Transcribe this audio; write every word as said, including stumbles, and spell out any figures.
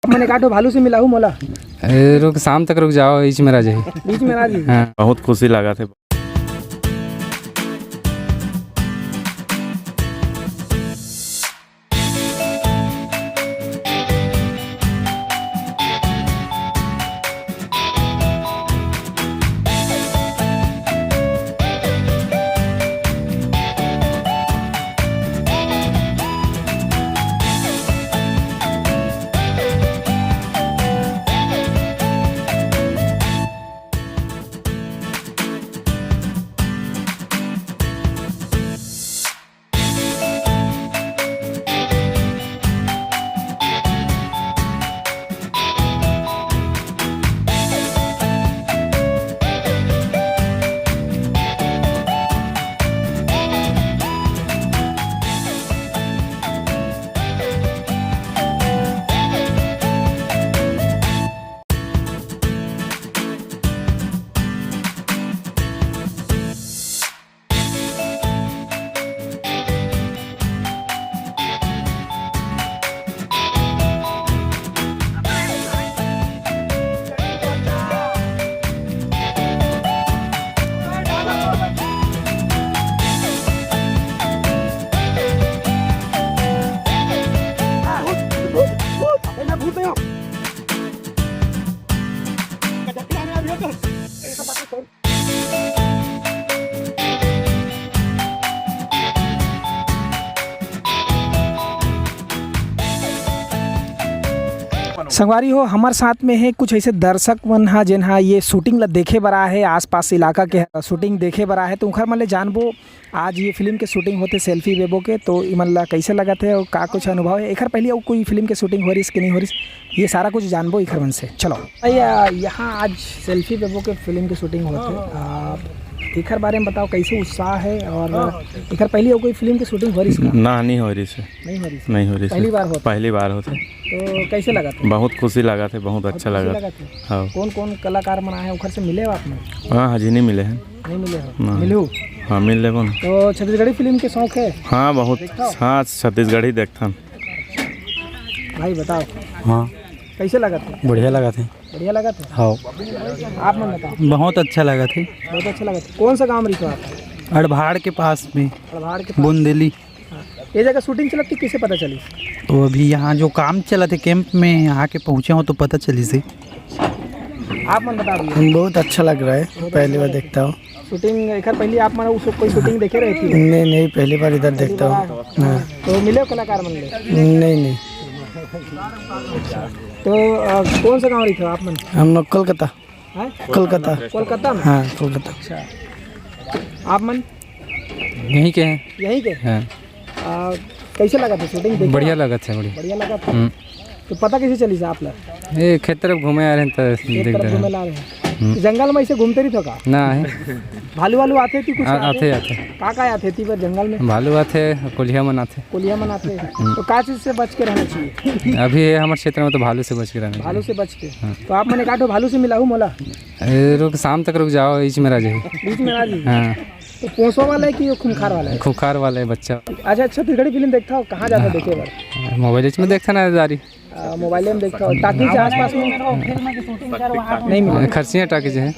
मैंने काटो भालू से मिलाहू मोला। ए, रुक, शाम तक रुक जाओ, बीच में रह जाही। बीच में रह जाही। हाँ। बहुत खुशी लगा थे। संगवारी हो, हमर साथ में हे कुछ ऐसे दर्शक मन हा, जेन हा ये shooting ला देखे बर आए हे, आसपास इलाका के shooting देखे बर आए हे, तो उखर मन ले जानबो आज ये फिल्म के shooting होथे सेल्फी बेबो के, तो इमन ला कैसे लगत हे और का कुछ अनुभव हे? एखर पहले अउ कोई फिल्म के shooting हो रिस कि नहीं हो रिस, ये सारा कुछ जानबो इखर मन से। चलो भैया, यहाँ आज सेल्फी बेबो के फिल्म के shooting होथे, आ, एखर बारे में बताओ, कैसे उत्साह हे और एखर पहले अउ कोई फिल्म के shooting हो रिस का? ना, नहीं हो रिस हे। नहीं हो रिस हे। नहीं हो रिस हे। पहली बार होथे? पहली बार होथे। तो कैसे लगत हे? बहुत खुशी लगत हे, बहुत अच्छा खुशी लगत हे। लगत हे? हाँ। कौन कौन कलाकार मन आए हे, ओखर से मिले हो आप मन? हाँ, हाँ जी, नहीं मिले हे। नहीं मिले हो? ना। मिलहू? हाँ, मिल लेबो ना। तो छत्तीसगढ़ी फिल्म के शौक हे? हाँ, बहुत। देखथव? हाँ, छत्तीसगढ़ी देखथन। भाई बताओ। हाँ। कैसे लगत हे? बढ़िया लगत हे। बढ़िया लगत हे? हाँ। आप मन बताओ। बहुत अच्छा लगत हे। बहुत अच्छा लगत हे। कौन सा गाँव रहिथो आप? अड़भाड़ के पास में। अड़भाड़ के पास। बुंदेली। हाँ। ये जगह shooting चलत थी, कैसे पता चली? तो अभी यहाँ जो काम चलत हे camp में, यहाँ के पहुँचे हो तो पता चलिस हे। आप मन बता दीजिए। बहुत अच्छा लग रहा है, पहली बार देखता हूँ। Shooting एखर पहले आप मन उस कोई shooting देखे रहे थे? नहीं, नहीं, पहली बार इधर देखता हूँ। हाँ। तो मिले हो कलाकार मन ले? नहीं, नहीं। तो, अ, कौन सा गाँव रहिथो आप मन? हम लोग कोलकाता। हैं? कोलकाता। कोलकाता में? हाँ, कोलकाता। अच्छा। आप मन? यहीं के हैं। यहीं के? हाँ। आ, कैसे लगत हे shooting देखे? बढ़िया लगत हे, बढ़िया। बढ़िया लगत हे? हम्म। तो पता कैसे चलिस आप ला? ये खेत तरफ घूमे आ रहे हैं तो खेत देख तरफ रहे घूमे हैं। ला रहे हैं। हम्म। तो जंगल में ऐसे घूमते रहिथो का? ना है। भालू वालू आथे ती कुछ आ-, आथे? आथे, आथे। का का आथे ती बर जंगल में? भालू आथे, कोलिया मन आथे। कोलिया मन आथे। हम्म। तो का चीज से बच के रहना चाहिए? अभी ये हमर क्षेत्र में तो भालू से बच के रहना चाहिए। भालू से बच के। हाँ। तो आप मन एकाठो भालू से मिलाहू मोला? ए, रुक, शाम तक रुक जाओ, बीच में रह जाही। बीच में रह जाही? हाँ। तो पोसवा वाला है कि ये खूंखार वाला है? खूंखार वाला है बच्चा। अच्छा, अच्छा, छत्तीसगढ़ी फिल्म देखता हो, कहाँ जाता हो देखे बर? मोबाइल में देखता ना दारी। आ, मोबाइल में देखता हो, टाकीज के आसपास में? नहीं मिला। खरसिया टाकीज है।